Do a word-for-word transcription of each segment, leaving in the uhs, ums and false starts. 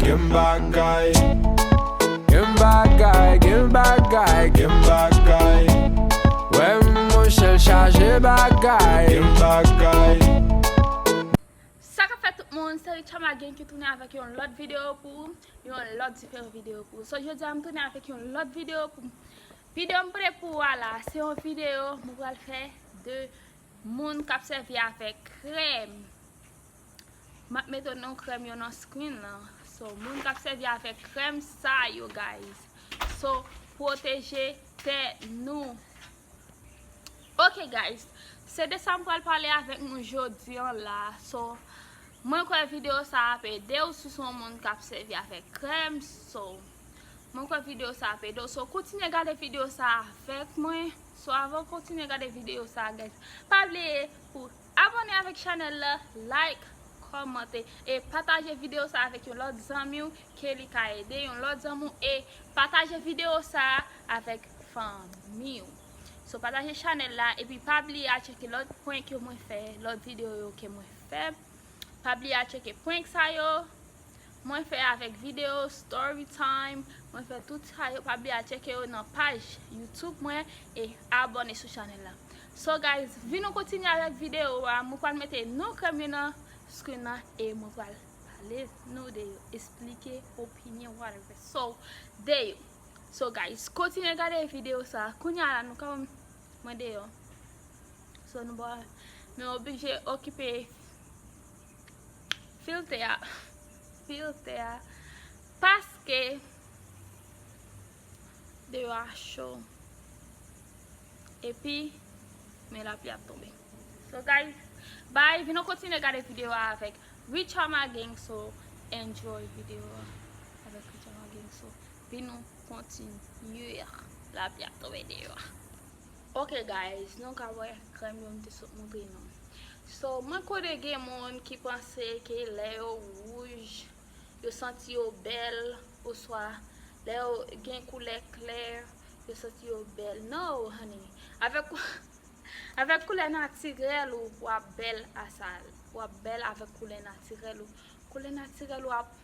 Gen bagay. Gen bagay, gen bagay, gen bagay. Wè monchè l chaje bagay. Gen bagay. Sa k ap fèt tout moun, se Richama Gang ki tounen avèk yon lòt videyo pou ou, yon lòt diferan videyo pou ou. So, jodi a m tounen avèk yon lòt videyo pou ou. Videyo m prepare pou ou a la, se yon videyo mwen pral fè de moun k ap sèvi avèk krèm. M ap mete non krèm yo nan screen nan. So, moun k ap sèvi avèk krèm sa yo, guys. So, pwoteje tèt nou. Ok, guys. Se de sa m pral pale avèk nou jodi an la. So, mwen kwè videyo sa ap ede w si w se yon moun k ap sèvi avèk krèm. So, mwen kwè videyo sa ap ede w. So, kontinye gade videyo sa avèk mwen. So, avan w kontinye gade videyo sa, guys, pa bliye pou abòne avèk chanèl la, like, kòmante e pataje videyo sa avèk yon lòt zanmi w ke li ka ede yon lòt zanmi w e pataje videyo sa avèk fanmi w. So, pataje chanèl la epi pa bliye al tcheke lòt prank yo mwen fè, lòt videyo yo ke mwen fè. Pa bliye al tcheke prank sa yo mwen fè avèk videyo, story time, mwen fè tout sa yo. Pa bliye al tcheke yo nan paj YouTube mwen e abòne sou chanèl la. So, guys, vin nou kontinye avèk videyo a. Mwen pral mete non krèm yo nan screen nan e mwen pral pale nou de yo, eksplike, opinyon, whatever. So, de yo. So, guys, kontinye gade videyo sa. Kounye a la, nou ka wè m, mwen deyò. So, nou ba, mwen oblije okipe filtè a. Filtè a. Paske deyò a cho. Epi, men lapli ap tonbe. So, guys, bye. Vin nou kontinye gade videyo a avèk Richama Gang. So, enjoy videyo a avèk Richama Gang. So, vin nou kontinye. Lapli ap tonbe deyò a. Ok, guys, nou ka wè krèm yo m te sot montre nou. So, mwen konnen gen moun ki panse ke lè yo wouj, yo santi yo bèl, oswa lè yo gen koulè klè, yo santi yo bèl. No, honey. Avèk, avèk koulè natirèl ou, w ap bèl asal. W ap bèl avèk koulè natirèl ou. Koulè natirèl ou ap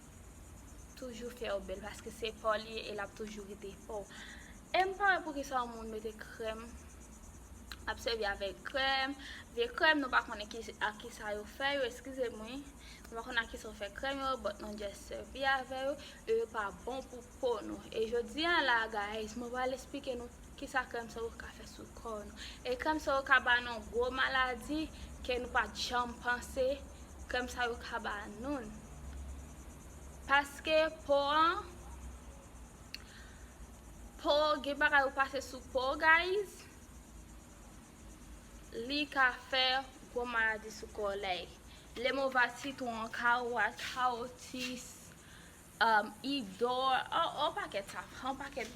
toujou fè w bèl, paske se pa w li ye e l ap toujou rete pa w. E m pa wè poukisa yon moun mete krèm, ap sèvi avèk krèm, vye krèm, nou pa konnen ki, ak kisa yo fè yo, eskize m wi. Nou pa konnen ak kisa yo fè krèm yo, but nou just sèvi avè yo, e yo pa bon pou po nou. E jodi a la, guys, mwen pral eksplike nou kisa krèm sa yo ka fè sou kò nou. E krèm sa yo ka ba nou gwo maladi ke nou pa t janm panse krèm sa yo ka ba nou. Paske po an, po, gen bagay ou pase sou po, guys, li ka fè gwo maladi sou kò, like, le mova sitwon, kawòt, kawotis, um, idò, on, on pakèt sa, on pakèt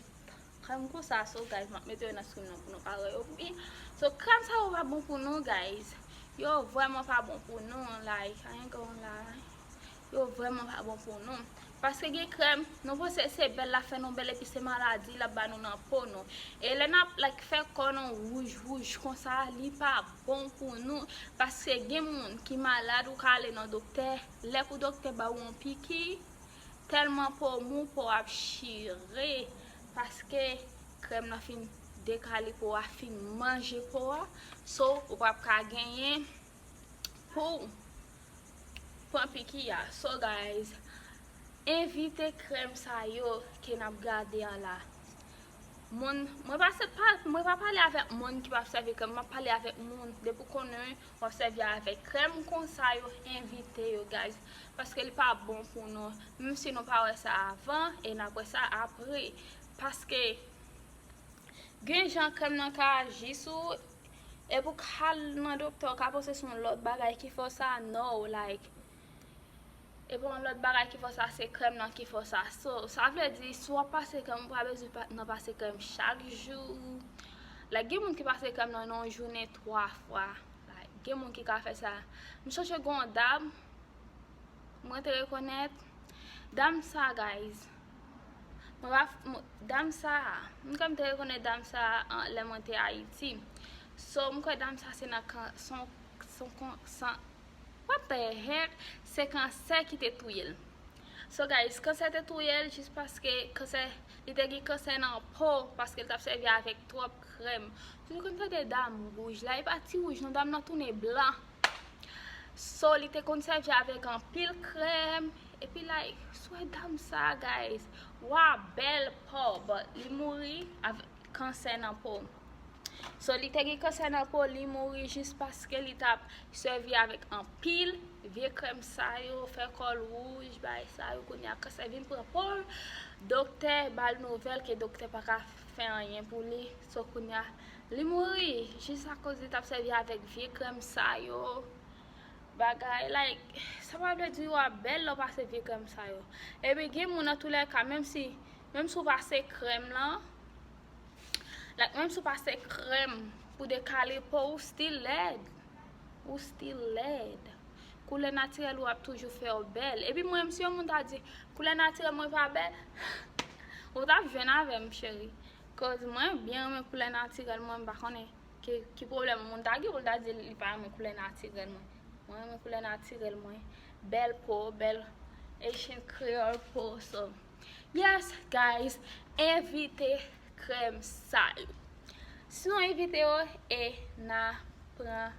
krèm konsa. So, guys, m ap mete yo nan screen nan pou nou ka wè yo pi byen. So, krèm sa yo pa bon pou nou, guys. Yo vrèman pa bon pou nou, like, I ain't gonna lie. Yo vrèman pa bon pou nou. Paske gen krèm, nou panse se bèl l ap fè nou bèl, epi se maladi l ap ba nou nan po nou. E lè n ap, like, fè kò nou wouj, wouj konsa, li pa bon pou nou. Paske gen moun ki malad, ou ka ale nan doktè, lè pou doktè ba w yon piki, tèlman po w mou, po w ap chire. Paske krèm nan fin dekale po w, fin manje po w, so, ou p ap ka genyen pou w pran piki a. So, guys, evite krèm sa yo ke n ap gade a la. Moun, mwen pa, mwen pa pale avèk moun ki p ap sèvi krèm, mwen pale avèk moun, depi w konnen w ap sèvi avèk krèm konsa yo, evite yo, guys, paske li pa bon pou nou. Menm si nou pa wè sa avan, e n ap wè sa apre. Paske gen jan krèm nan ka aji sou ou, epi w ka al nan doktè, w ka panse se yon lòt bagay ki fè w sa, no, like, epi yon lòt bagay ki fè w sa, se krèm nan ki fè w sa. So, sa vle di, si w ap pase krèm, ou pa bezwen pa, nan pase krèm chak jou. Like, gen moun ki pase krèm nan nan yon jounen twa fwa. Like, gen moun ki ka fè sa. M sonje gen yon dam, mwen te rekonèt dam sa, guys. Mwen pa, mwen, dam sa, m kwè m te rekonèt dam sa an, lè mwen te Ayiti. So, m kwè dam sa se nan kan, son, son kon, san, what the heck? Se kansè ki te touye l. So guys, kansè te touye l jis paske kansè, li te gen kansè nan po paske l t ap sèvi avèk twòp krèm. Si nou konn tande dam wouj la, e pa ti wouj non, dam nan tounen blan. So li te konn sèvi avèk anpil krèm. Epi like, swè dam sa guys, wa bèl po, but li mouri avèk kansè nan po. So li te gen kansè nan po, li mouri jis paske li t ap sèvi avèk anpil vye krèm sa yo, fè kò l wouj, bagay sa yo, kounye a kansè vin pran po l. Doktè ba l nouvèl ke doktè pa ka fè anyen pou li. So kounye a li mouri jis akoz li t ap sèvi avèk vye krèm sa yo. Bagay like, sa pa vle di w ap bèl lè w pase vye krèm sa yo. Epi gen moun nan toulèka, menm si, menm si w pase krèm lan, like, menm si w pase krèm pou dekale po, ou still lèd. Ou still lèd. Koulè natirèl ou ap toujou fè w bèl. Epi mwen menm, si yon moun ta di koulè natirèl mwen pa bèl, ou t ap jwenn avè m, cheri. Cause mwen byen renmen koulè natirèl mwen, m pa konnen ki, ki pwoblèm moun ta gen pou l ta di li pa renmen koulè natirèl mwen. Mwen renmen koulè natirèl mwen. Bèl po, bèl Haitian Creole po. So, yes, guys, evite krèm sa yo. Si nou evite yo, e n a pran.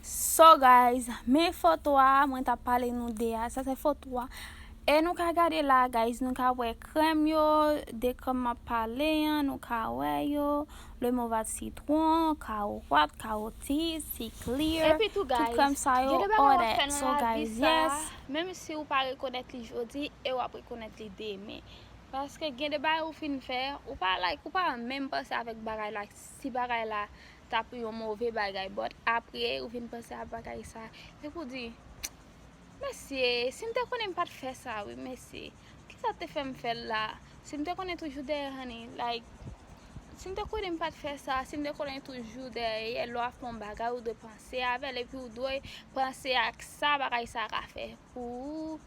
So guys, men foto a mwen t ap pale nou de a, sa se foto a. E nou ka gade la guys, nou ka wè krèm yo, de krèm m ap pale an, nou ka wè yo, le mova sitwon, kawòt, kawoti, si clear, epi tou tout guys, krèm sa yo, gen de bagay w ap fè nan lavi sa, yes, menm si w pa rekonèt li jodi, e w ap rekonèt li demen. Paske gen de bagay ou fin fè, ou pa like, ou pa menm panse avèk bagay la, si bagay la ta pou yon move bagay, but apre ou vin panse a bagay sa, epi w di, mesye, si m te konnen m pa t fè sa wi, mesye, kisa te fè m fè l la? Si m te konnen toujou dèyè, honey, like, si m te konnen m pa t fè sa, si m te konnen toujou dèyè, lè w ap fè yon bagay, ou dwe panse avè l, epi w dwe panse ak sa bagay sa ka fè pou ou,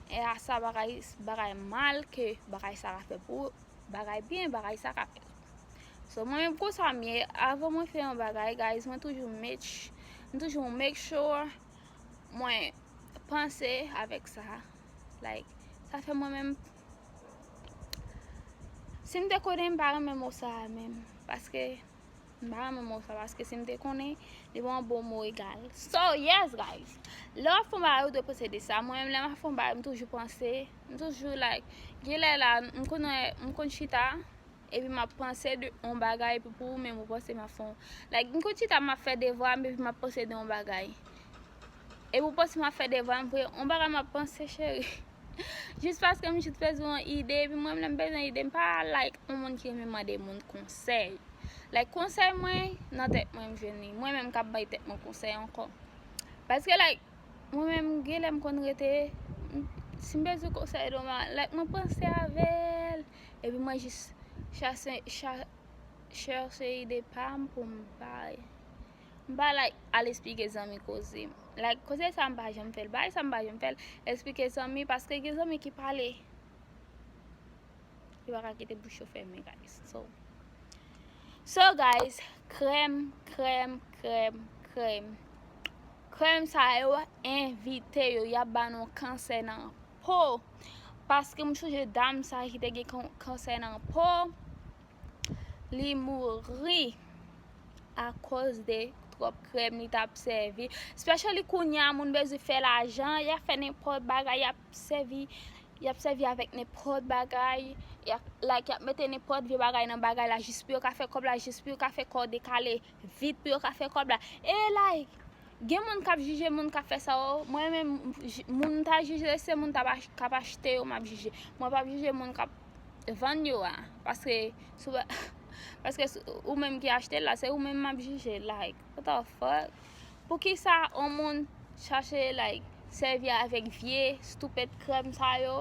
e a sa bagay, bagay mal ke bagay sa ka fè pou ou, bagay byen, bagay sa ka fè. So, mwen menm konsa m ye, avan mwen fè yon bagay, guys, mwen toujou make, m toujou make sure mwen panse avèk sa. Like, sa fè mwen menm, si m te konnen m pa renmen mo sa a menm, paske m pa renmen mo sa, paske si m te konnen, li pa yon bon mo egal. So, yes, guys. Lè w ap fè yon bagay, ou dwe panse de sa. Mwen menm, lè m ap fè yon bagay, m toujou panse, m toujou, like, gen lè la, m konn, m konn chita, epi m ap panse de yon bagay, epi pou ou menm, ou panse m ap fè yon, like, m konn chita, m ap fè devwa m, epi m ap panse de yon bagay. Epi ou panse m ap fè devwa m, vre, yon bagay m ap panse, cheri. Jis paske m jis bezwen yon ide, epi mwen, lè m bezwen ide, m pa like yon moun ki renmen mande moun konsèy. Like, konsèy mwen, nan tèt mwen, m jwenn li. Mwen menm k ap bay tèt mwen konsèy ankò. Paske, like, mwen menm, gen lè m konn rete, m, si m bezwen konsèy de yon bagay, like, mwen panse avè l, epi mwen jis chase, cha-, chèche ide pa m pou m bay. M pa like al esplike zanmi koze m. Like, koze sa m pa janm fè l, bagay sa m pa janm fè l, esplike zanmi, paske gen zanmi ki pale, li pa ka kite bouch yo fèmen, guys. So, so guys, krèm, krèm, krèm, krèm. Krèm sa yo, evite yo, y ap ba nou kansè nan po. Paske m sonje dam sa ki te gen kan-, kansè nan po, li mouri akoz de twòp krèm li t ap sèvi. Especially kounye a, moun bezwen fè lajan, y ap fè nenpòt bagay, y ap sèvi, y ap sèvi avèk nenpòt bagay, y ap, like, y ap mete nenpòt vye bagay nan bagay la, jis pou yo ka fè kòb la, jis pou yo ka fè kò dekale vit, pou yo ka fè kòb la. E, like, gen moun k ap jije moun k ap fè sa yo. Mwen menm, j-, moun m ta jije, se moun t ap ach-, k ap achte yo m ap jije. Mwen p ap jije moun k ap vann yo a. Paske, sou, paske s-, ou menm ki achte l la, se ou menm m ap jije. Like, what the fuck? Poukisa yon moun chache, like, sèvi avèk vye stupid krèm sa yo?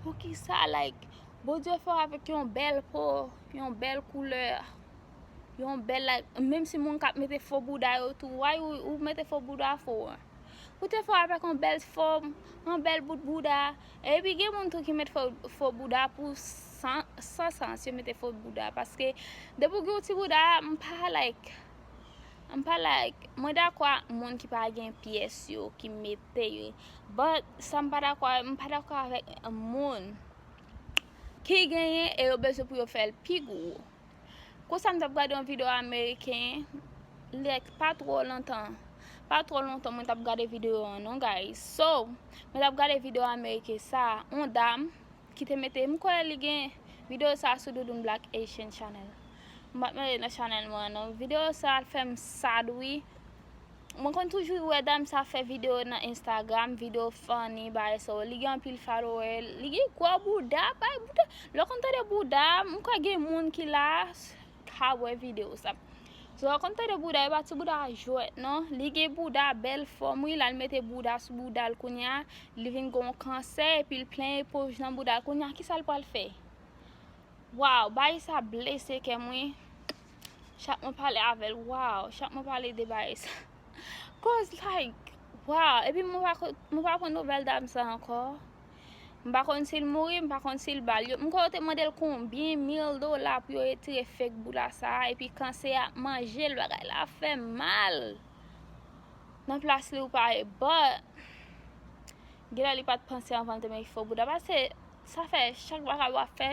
Poukisa, like, Bondye fè w avèk yon bèl po, yon bèl koulè, yon bèl, like, menm si moun k ap mete fo bouda yo tou, why ou, ou mete fo bouda fo a? Ou te fè w avèk yon bèl fòm, yon bèl bout bouda. Epi gen moun tou ki met fo, fo bouda pou san, san sans, yo mete fo bouda. Paske depi w gen yon ti bouda, m pa like. M pa like, mwen dakò ak moun ki pa gen pyès yo, ki mete yo. But sa m pa dakò, m pa dakò avèk moun ki genyen e yo bezwen pou yo fè l pi gwo. Konsa m t ap gade yon videyo ameriken, like, pa twò lontan. Pa twò lontan mwen t ap gade videyo an non, guys. So, mwen t ap gade videyo ameriken sa, yon dam ki te mete, m kwè li gen videyo sa sou Doudoune Black Asian Channel. M pa t mete nan channel mwen non. Videyo sa fè m sad wi. Mwen konn toujou wè dam sa fè videyo nan Instagram, videyo funny, bagay sa yo. Li gen anpil follower, li gen gwo bouda, bay bouda. Lè w konn tande bouda, m kwè gen moun ki la ka wè videyo sa. So, lè w konn tande bouda, e pa ti bouda jwèt non. Li gen bouda, bèl fòm wi, l al mete bouda sou bouda l kounye a, li vin gen yon kansè, epi l plen epòj nan bouda l. Kounye a, kisa l pral fè? Wow, bagay sa blese kè m wi. Chak mwen pale avè l, wow, chak mwen pale de bagay sa. Cause like, wow, epi mwen pa ko-, mwen pa pran nouvèl dam sa ankò. M pa konn si l mouri, m pa konn si l bal yo. M kwè yo te mande l konbyen mil dola pou yo retire fake bouda sa, epi kansè a ap manje l, bagay la fè mal. Nan plas li ou pa ye, but genlè li pa t panse anvan l te mete fo bouda. Paske sa fè chak bagay w ap fè,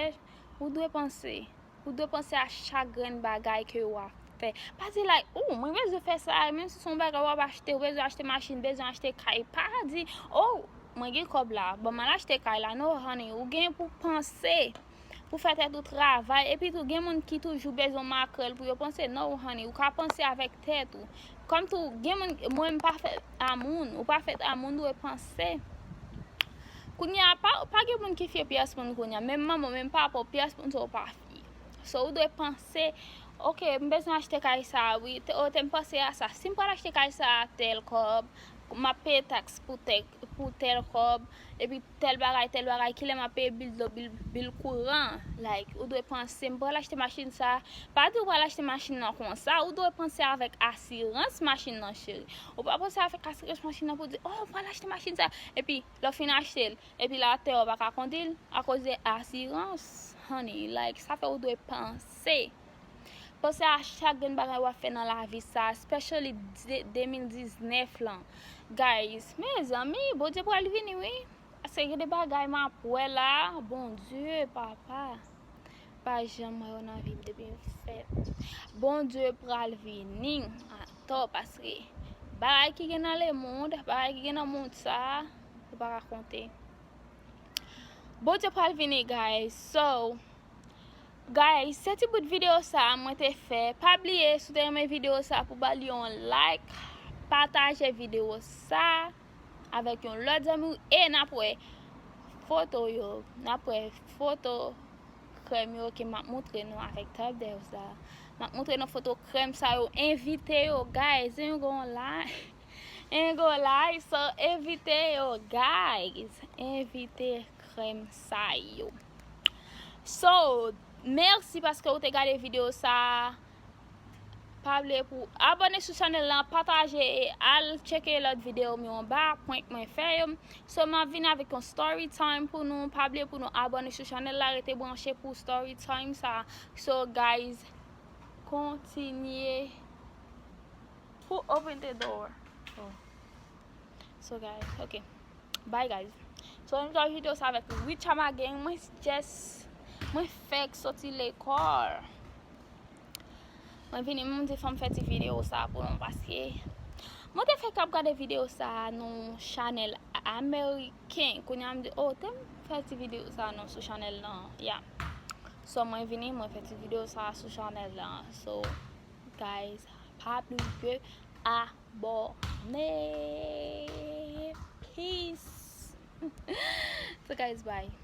ou dwe panse. Ou dwe panse a chak grenn bagay ke w ap fè. Pa di like, oh, mwen bezwen fè sa, menm si se yon bagay w ap achte, ou bezwen achte machin, bezwen achte kay. Pa di, oh, mwen gen kòb la, bon, m al achte kay la. No, honey, ou gen pou panse, pou fè tèt ou travay. Epi tou, gen moun ki toujou bezwen makrèl pou yo panse. No, honey, ou ka panse avèk tèt ou. Kòm tou, gen moun, mwen m pa fèt a moun, ou pa fèt a moun, dwe panse. Kounye a, pa, pa gen moun ki fye pyès moun kounye a. Menm manman w, menm papa w, pyès moun sa yo pa fye. So, ou dwe panse, ok, m bezwen achte kay sa a, wi. Te, o, te m panse a sa. Si m pral achte kay sa a tèl kòb, m ap peye taks pou tèk, pou tèl kòb, epi tèl bagay, tèl bagay, kilè m ap peye bil dlo, bil, bil kouran. Like, ou dwe panse, m pral achte machin sa a. Pa di ou pral achte machin nan konsa, ou dwe panse avèk asirans machin nan, cheri. Ou pa panse avèk asirans machin nan pou di, oh, m pral achte machin sa a. Epi, lè w fin achte l, epi l atè, ou pa ka kondui l akoz de asirans, honey. Like, sa fè ou dwe panse. Panse a chak grenn bagay w ap fè nan lavi sa, especially de-, de mil diznèf lan. Guys, mezanmi, Bondye pral vini, wi. Paske gen de bagay m ap wè la, Bondye, papa. Pa janm wè yo nan vi m depi m fèt. Bondye pral vini atò, paske bagay ki gen nan lemonn, bagay ki gen nan mond sa, ou pa ka konte. Bondye pral vini, guys. So, guys, se ti bout videyo sa a mwen te fè. Pa bliye, si w te renmen videyo sa a, pou ba li yon like, pataje videyo sa a avèk yon lòt zanmi w, e n ap wè foto yo, n ap wè foto krèm yo ke m ap montre nou avèk thumbnail sa. M ap montre nou foto krèm sa yo, envite yo, guys, and go like, and go like, so envite yo, guys, envite krèm sa yo. So, mèsi paske ou te gade videyo sa. Pa bliye pou abòne sou chanèl la, pataje e al tcheke lòt videyo m yo anba, prank mwen fè yo. So, m ap vin avèk yon story time pou nou. Pa bliye pou nou abòne sou chanèl la, rete branche pou story time sa. So, guys, kontinye pou open the door. Oh. So, guys, ok. Bye, guys. So, nou t ap videyo sa avèk Richama Gang. Mwen just, mwen fèk soti lekòl. Mwen vini, mwen di fò m fè ti videyo sa pou nou paske mwen te fèk ap gade videyo sa nan chanèl ameriken. Kounye a m di, oh, te m fè ti videyo sa non sou chanèl nan. Yeah. So, mwen vini, mwen fè ti videyo sa sou chanèl la. So, guys, pa bliye abòne. Peace. So, guys, bye.